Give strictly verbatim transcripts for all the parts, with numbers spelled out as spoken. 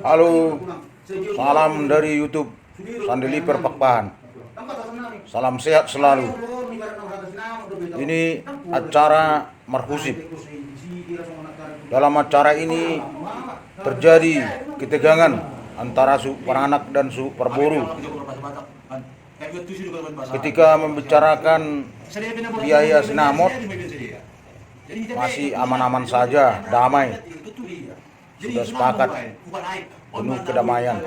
Halo, salam dari YouTube Sandeliper Pakpahan. Salam sehat selalu. Ini acara Marhusip. Dalam acara ini terjadi ketegangan antara suhut paranak dan suhut parboru. Ketika membicarakan biaya sinamot, masih aman-aman saja, damai. Sudah sepakat, penuh kedamaian.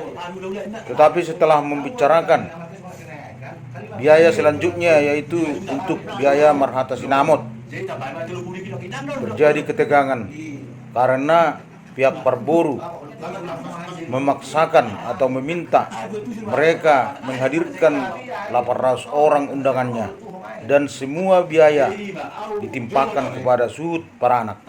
Tetapi setelah membicarakan biaya selanjutnya, yaitu untuk biaya marhata sinamot, terjadi ketegangan karena pihak parboru memaksakan atau meminta mereka menghadirkan delapan ratus orang undangannya, dan semua biaya ditimpakan kepada suhut paranak.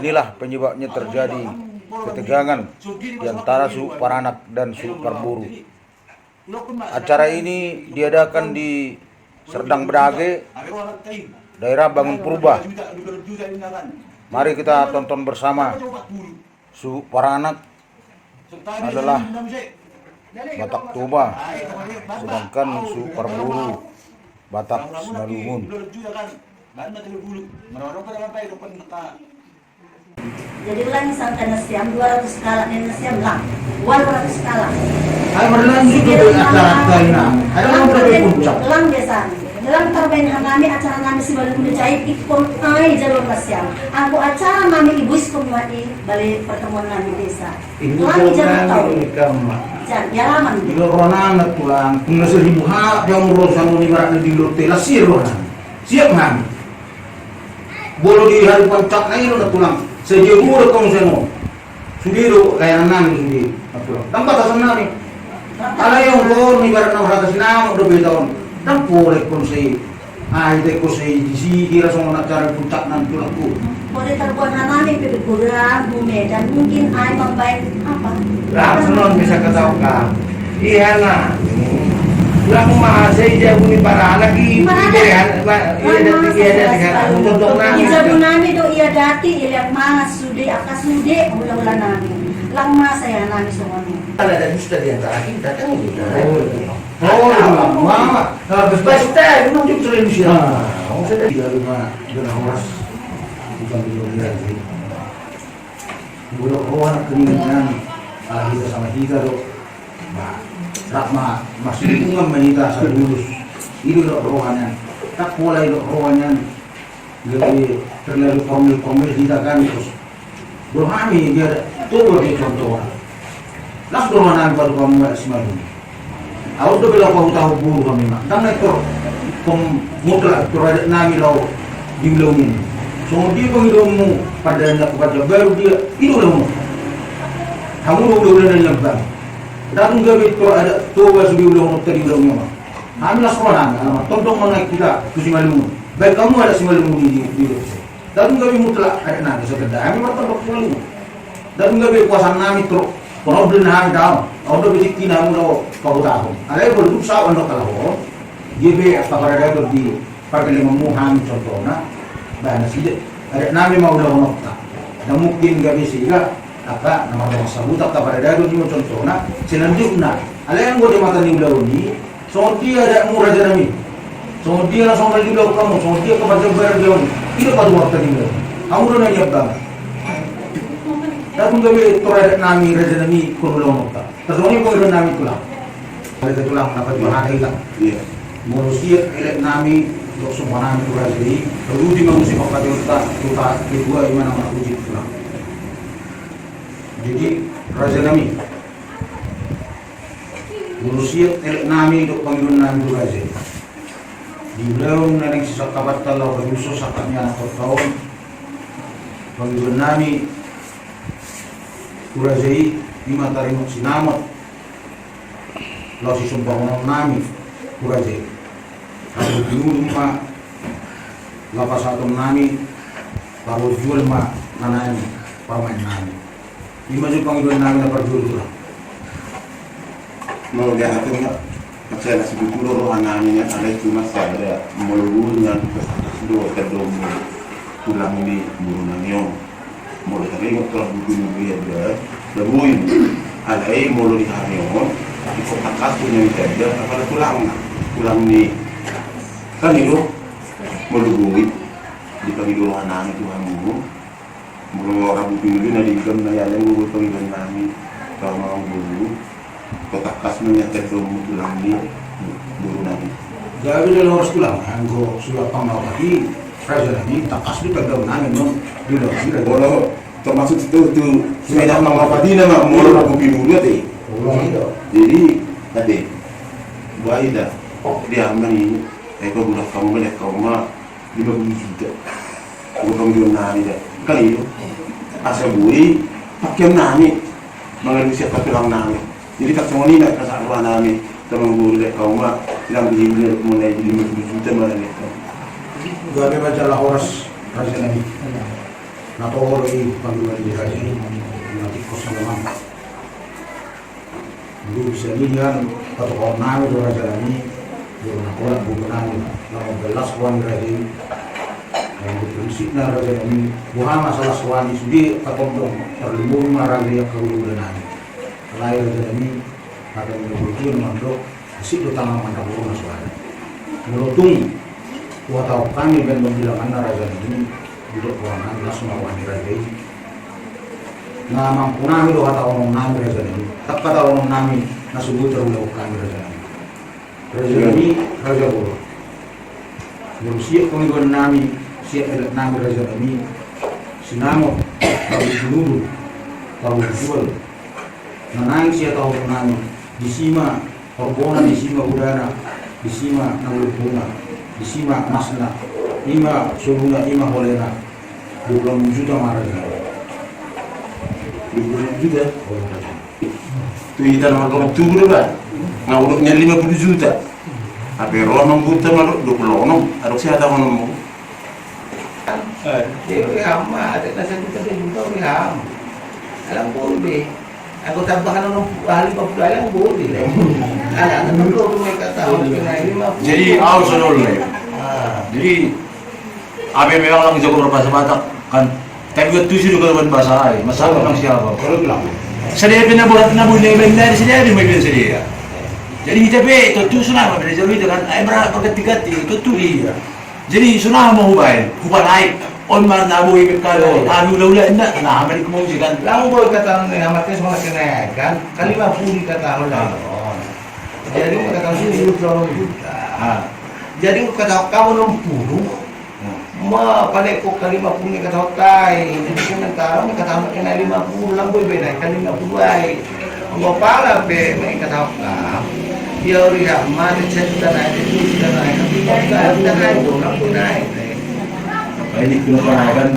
Inilah penyebabnya terjadi ketegangan di antara suhut paranak dan suhut parboru. Acara ini diadakan di Serdang Bedagai, daerah Bangun Purba. Mari kita tonton bersama. Suhut paranak adalah Batak Toba, sedangkan suhut parboru Batak Simalungun. Jadi ulangi sangka nasiam, dua ratus kalak, nasiam lang, dua ratus kalak. Ayo, berlanjut. Lang biasa. Lang tarbaen hanami acara nami Simalungun, jadi ingkon ai jalur nasiam. Anggo acara nami ibuiskon ma i bale pertemuan nami desa. Lang i jalur tau. Jan, ya laman. Ilo ronana tulang, kuna seribu halak yang urusan ni barat di lote, lah siap ronana. Siap nami. Bolo di hari pancakna i do na tulang. Sadia do tong seno. Sude do layanan nami sude na tulang. Dang batasan nami. Alai on do ni barat na marhata sinamot do beta on. Dang pola ingkon sai. Ah, ita ingkon sai disi hira songon acara puncakna tulangku. Bolo tarbuat hanami pe godang, bume, dan mungkin ai mambaen apa? Lah, senon bisa ketahukan. Iya na. Lang ma sai jabu ni paranak i. Paranak. Iya, iya, iya, iya. Jabu nami do ia dati, ia liat ma sude, angka sude hulahula nami. Lang ma sai hanami songon i. Kan ada dusta di antara kita, kan gitu. Oh, iya. Oh, iya. Mama. Nah, basta, basta, memang dia sering siap. Ah, oh, saya tidak rumah, dia horas. Bukan di luar negeri. Bulak roha na keningan, ala hita sama hita do. Ba, rap ma, masih lingkungan ma hita, sabulus. I do rohana. Tak pola i do rohana. Gabe terlalu formil-formil hita kan, terus. Bolo hami, dia ada, coba dia contoh. Las do rohanami patupamu adat Simalungun. Aut do bela kau tahu bulu kami ma. Dang na tor, kom mutlak tor adat nami laho di ulaon i. Songon dia pangidoanmu, pada na kepada baru dia, i do ulaon. Hamu do ulaon na nian bang. Dang gabe tor adat Toba sude ulaon tadi ulaon i ma. Hami las rohanami, alamat tondong ma na hita, tu Simalungun. Baik hamu adat Simalungun di, di, di. Dang gabe mutlak adat nami, sekedar hami martondong Simalungun. Dang gabe kuasaan nami truk, kono beli nami daon, au do beli kina hamu do pabutahon. Alai bolu duk sawan do kalahon, dia be as paradaton di parkelimanmu hami contohna, bahen nasida. Adat nami ma ulaonta. Dang mungkin gabe sila, angka na mardongan sabuta paradaton i ma contohna, selanjutna. Alai anggo di mata ni ulaon i, songon dia adatmu raja nami. Songon dia na songon di ulaon hamu, songon dia keparjambaran di ulaon. I do patupaonta di ulaon. Hamu do na nian bang. Tapi gabe tor adat nami raja nami kon ulaonta. Tarsongon i pangidoan nami tulang. Alai tulang na patupaonta i. Iya. Molo siat elek nami, dok sumpa nami tu raja i. Taruti ma muse papationta, tuta, kedua i ma na marhusip tulang. Jadi, raja nami. Molo siat elek nami dok pangidoan nami tu raja i. Di ulaon na naeng sisangkapanta laho pajuso sangkap ni anak on. Pangidoan nami tu raja i, i ma taringot sinamot. Laho sisombahonon nami tu raja i. Laho pinudun ma laho pasahaton nami, laho jual ma na naeng parumaen nami. I ma jo pangidoan nami na parjolo tulang. Molo di hata ma, mansai na sibutul roha nami nian, alai cuma sada, molo boru nian, do tadong tulang ni boru nami on. Molo taringot tulang boru nami on, Labui, alai molo di hami on, ingkon tangkas tu na mitanda, apala tulangna, tulang ni, kan i do, molo boi, dipangido roha nami tu hamu, molo rabu pinulu na di igam na i alai boi pangidoan nami, tu hamu boru, ingkon tangkas ma nian tanda on tulang ni boru nami. Jadi, jala horas tulang, anggo surat pangaopat i, raja nami, tangkas do tanda on nami non, di dalam i, raja. Molo termasuk tu, tu surat pangaopat i nama, molo rabu pinulu ate. Jadi, ate, baen da, di hami, eh, paboa hamu ma, hamu ma, lima puluh juta. Bukan pangidoan nami da. Kan i do. Asa boi, pakean nami. Mangalusi angka tulang nami. Jadi, tak songon i ma, asa roha nami. Tamang boi da hamu ma, hilang di himne, mulai di lima puluh juta ma da hamu. Gabe ma jala horas, raja nami. Na toho do i pangidoan ni raja i. Na tingkos na memang. Di bisa ni nian, patokaon nami do raja nami, boru na holan boru nami, na mambaen las roha ni raja i. Nang di prinsipna raja nami, boha ma asa las roha ni sude, tatondong, tarlumobi ma raja i angka hulahula nami. Alai raja nami, hata ni na boru i mandok, asing do tangan mandok boru na suara. Molo tung, huhatahon hami baen pambilanganna raja nami, didok roha nami, las ma roha ni raja i. Na mampu nami do hatahonon nami raja nami. Tangkas hatahonon nami na so boi tarulahon hami raja nami. Raja nami, raja boru. Molo siat pangidoan nami, siat adat nami raja nami. Sinamot, tahu sinudun, tahu jual. Na naeng sihatahonon nami, disi ma horbona, disi ma udana, disi ma na lombuna, disi ma masna, i ma soluna, i ma holena. Dua puluh enam juta ma raja. Dua puluh enam juta? Oh, raja. Tu hita na margorong tubu do ba? Nga udok nian lima puluh juta. Hape ro amangguta mandok dua puluh enam, adong sihatahononmu. Eh. Jadi, ori hamu ma, adat na sajuta, sajuta, ori hamu. Alai boi be. Anggo tambahan onom puluh, ah, lima puluh, alai boi be. Alai, alai, alai, lima puluh. Jadi, au songon i. Ah. Jadi, hape memang lang jago berbahasa Batak, kan? Tapi antusi do gabe bahasa ai, masalah memang siapa? Sadia pe na borat, na boi na ibaen dari sadia pe, ma ibaen sadia. Jadi, hita pe, tontu sonang ma, beda jauh itu kan, ai, berganti-ganti, tontu. Iya. Jadi, sonang ma hubaen, hubaen ai. On ma na boi pe kalo, hami hulahula inda, na hami di kemuji kan. Lang boi kata ni, hami tes mana kena kan, kalima puluh kata on. Ah. Jadi, kata susu, dua puluh juta. Ah. Jadi, kata kamu enam puluh, hmm, ma paling kok kalima puluh ni kata hotai. Jadi, sementara ni kata anak kena lima puluh, lang boi beda, kalima puluh ai. Anggo pala pe, ma i kata hokka. Ia ori hami ma, di satu tanah, di satu tanah, di satu tanah, di satu tanah, di satu tanah. Nah, ini kena panahan,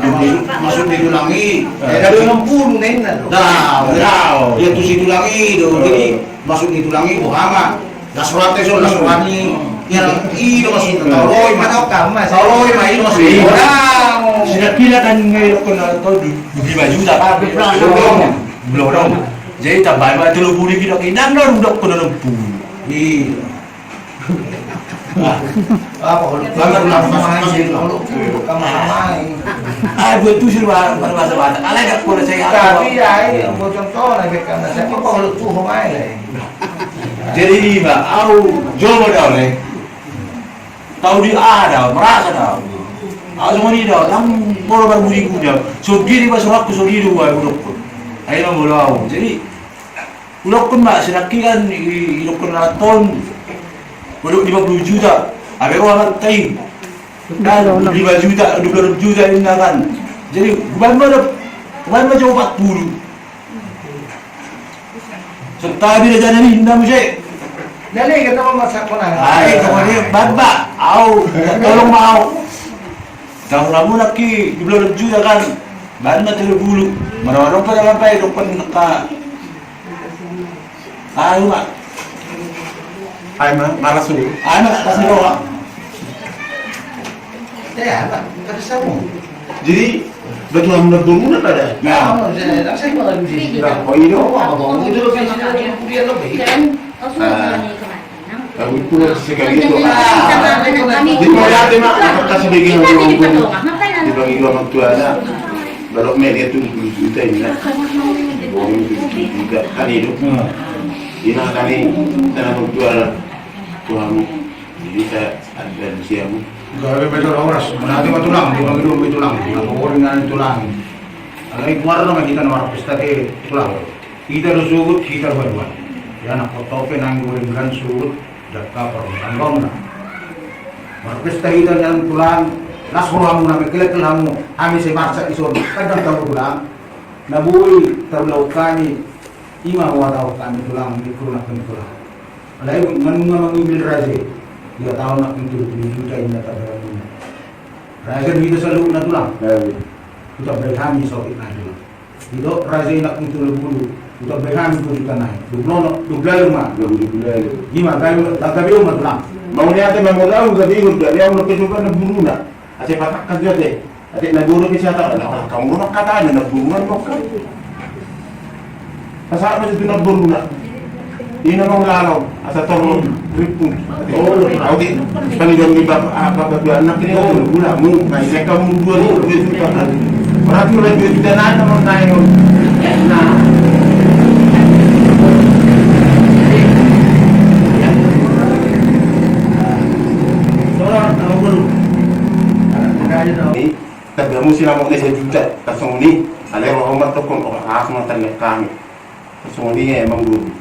maksud di tulang i. Eh, dari enam puluh na inna do. Nah, nah, ya tu si tulang i do. Jadi, maksud di tulang i, boha ma. Las roha te so, las roha ni. Ya, i do maksud. Taoloi ma. Taoloi ma, i do maksud. Sinapila kan ngai rokon atau dua puluh lima juta kan. Belum. Jadi tambahi ma tolu pulu, didok inang do, didok onom pulu. Iya. Apa kalau ah, buat tu sih, bahasa Batak. Alai gak boleh saya. Tapi ya, iya, buat contoh lah, karena saya apa kalau tuh mai. Jadi, Pak, au jomo da, le. Tau di aha da, merasa da. Au songon i da, ndang molo marbudi-budi au. Songon i do, songon i do, au dokkon. Ai na molo au. Jadi, hudokkon ma, sinangkian i, i dokkon na ton. Molo lima puluh juta. Hape ro amanta i. Kan, lima juta, dua puluh juta inna kan. Jadi, hubaen ma da, hubaen ma jo opat pulu. Songon i do raja nami, inna muse. Jadi, kita mau masak kona. Ai, kau ni, baba, au, tolong ma au. Tahu ramu naki, dua puluh juta kan. Baen ma tolu pulu. Mana-mana pada apa, dokkon ka. Ai ma. Ai ma, malas dulu. Ai ma, kasih doa. Ya, Pak, kasih sama. Jadi, betul, betul, betul ada. Ya. Oh, saya, saya mau lagi di sini. Nah, oh, iya, apa, apa, itu lebih, itu lebih. Kan, oh, sudah. Ah. Aku itu sekali itu. Di mana ada, Mak? Kasih bagi yang orang pun. Dibagi dua orang tua, ada. Baru media tu dua puluh juta ini, nah. Wong itu juga kan hidup. Hmm. Ina kami tanah jual tuamu. Jadi saya ada di siamu. Gabe betul horas, menate ma tulang, di bagi dulu tulang, apa orang ngan tulang. Alai keluar nama kita nama pesta te tulang. Kita do sugut, kita dua-dua. Ya anak kotope nang goreng kan sugut, jaka perang tanggauna. Marpesta hita nian tulang, las rohamuna, mengkelek-kelek hamu, hami sai marsak ison, kadang tahu tulang. Na boi tarulaok hami, ima huhatahon hami tulang, di kurunakon tulang. Alai nunga mangibil raja i, ia tahu nak pintu tujuh juta inna tabaramuna. Raja do hita saluhutna tulang. Hutambai hami saotik nai tulang. Didok raja i nak pintu lembulu, hutambai hami tu hita nai. Dublono, dublalo ma. Dublalu. Ima, gabe, gabe ma tulang. Mauliate ma mauliate, gabe, gabe, gabe, gabe, gabe, gabe, gabe, Ate patangkas jo ate. Ate na guru ke siapa? Na kamu rumah kata ada na guru kan mokka. Asa apa itu na guru na? Ina mau lalau asa tolong ripun. Ate. Oh, au di. Kan dia ni bab apa bab anak ni guru gula mu. Nah, ini kamu dua ni dua juta kan. Berarti udah dua juta na ada mau naik. Nah. Tolong tahu guru. Tapi hamu sinamot na sajuta, tarsongon i, alai ro hamu ma tokkon, oh, aha ma tanda kami. Tarsongon i, emang guru.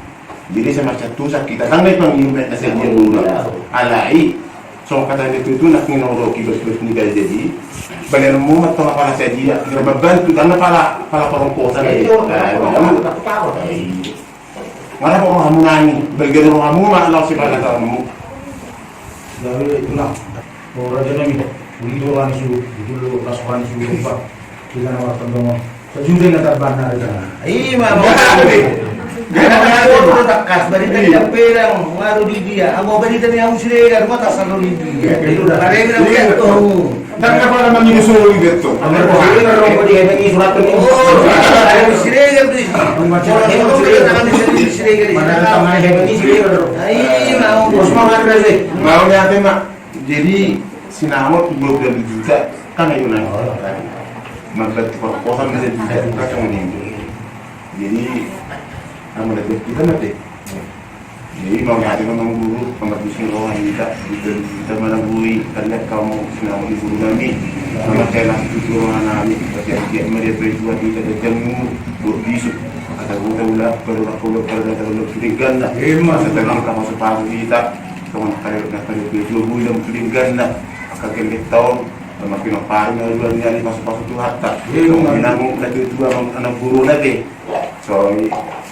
Jadi semacam tu sakit, tanda i pang iu na sadia guru. Alai, songon hata ni tutu nak ni nang ro kibas-kibas ni gaja i. Balian mu ma tong pala sadia, kira mambantu, tanda pala, pala parongkosan. Iya, iya. Mana rohamu nangkin, bagian rohamu ma laos sipala tamu. Gabe tulang. O raja nami, begitu roha ni suhut, begitu las roha ni suhut, Pak. Kita na martondongan. Sajuta na tarbana raja. Ima, gabe. Gabe. Gabe. Takkas, barita ni pedang, ngaru di dia. Amo barita ni au Siregar, mata salo di dia. Itu dah. Barita ni pedang. Ntar na pala mangido soli betul. Ambil buah. Ini kalau mau dihebeki surat ini. Oh, ada di Siregar tuh. Kalau mau dihebeki Siregar. Mana ada tangan hebeki Siregar. Ai, mau. Bos mau ada sih. Mauliate ma. Jadi sinamot dua puluh juta kan ayo naik. Mabet perkosaan bisa juta kan cuma ini. Jadi nama lebih kita nanti. Jadi mauliate ma guru, pamarbus ni roha hita, hita, hita manabui, tanda kamu sinamot ni guru nami, nama kena tutu roha nami, tapi dia melihat peristiwa hita dan jamu, buat bisuk, kata guru tahu lah, baru aku baru kata guru sudah ganda, ima, setelah kamu sepatu hita, kamu nak kali nak kali peristiwa guru yang sudah ganda, akan kena tahu, sama kena paru, lalu lalu pasu-pasu Tuhan tak, ima, kamu nak itu anak guru nanti, sorry.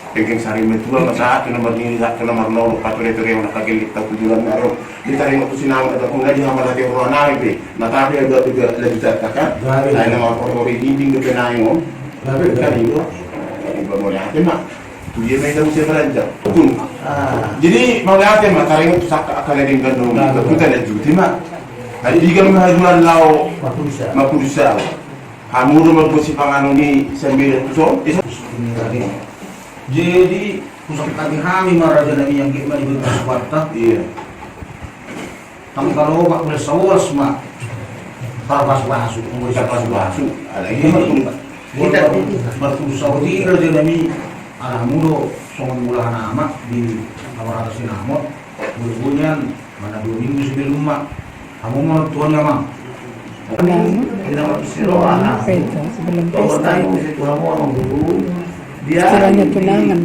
Penggeng sari matua ma sahat tu na marnini sahat tu na marnono, patore-tore na kagelek tau tujuan na ro. Di tarima tu sinamot na takuna di hama lagi roha nami pe. Na tapi ada juga lagi jatah kan. Lain nama orang-orang dinding dope nai on. Kan itu. Jadi mauliate ma. Tu dia main tahu saya belanja. Pun. Jadi mauliate ma tarima tu saka akal yang gandong. Kita lihat juti ma. Jadi tiga minggu hari bulan lau. Mapusa. Mapusa. Hamu do marbosi panganon i sambil tuson. Jadi pusat kami hami ma raja nami yang gek ma di bentuk suarta. Iya. Tanggal opat bulan sawolas ma. Tarbasu-basu, tarbasu-basu. Ada ini marpun. Marpun sawo di raja nami. Ala hamu do songon mula nama di kamar atas sinamot. Bulu-bulu nian. Mana dua minggu sebelum ma. Hamu ma tuan ya ma. Apa itu sebelum pesta itu? Istilahnya tunangan.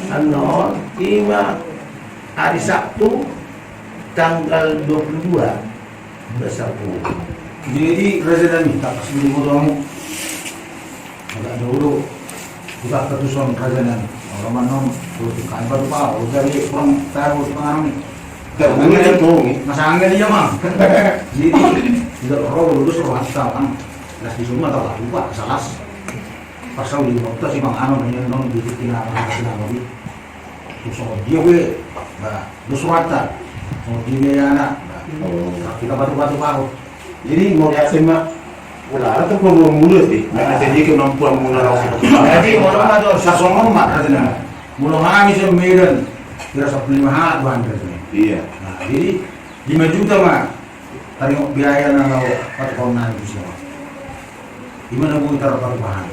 Annon ima hari Sabtu tanggal dua puluh dua bulan Sabtu. Jadi raja nami tak kasih dulu. Agak dulu. Buka ketuson raja nami. Orang mana? Kalau tukang baru pau, jadi kurang tahu tukang ni. Masangnya dia mah. Jadi tidak roh lulus roh hasta kan. Las di semua tahu lupa salas. Pasal di waktu si bang anu nanya non di tinggal apa sih nama di. Terus dia gue, bah, terus rata. Dia anak, bah. Kita baru baru baru. Jadi mauliate ma, mula ala tu pemula sih, nah jadi kemampuan mula langsung. Jadi mula ma tu sasongon ma katanya. Mula hami sian Medan kira sappulu lima halak bahan katanya. Iya. Nah jadi lima juta ma. Tadi biaya na lau patupaon nai tu siapa? Ima na boi tarpatupaon.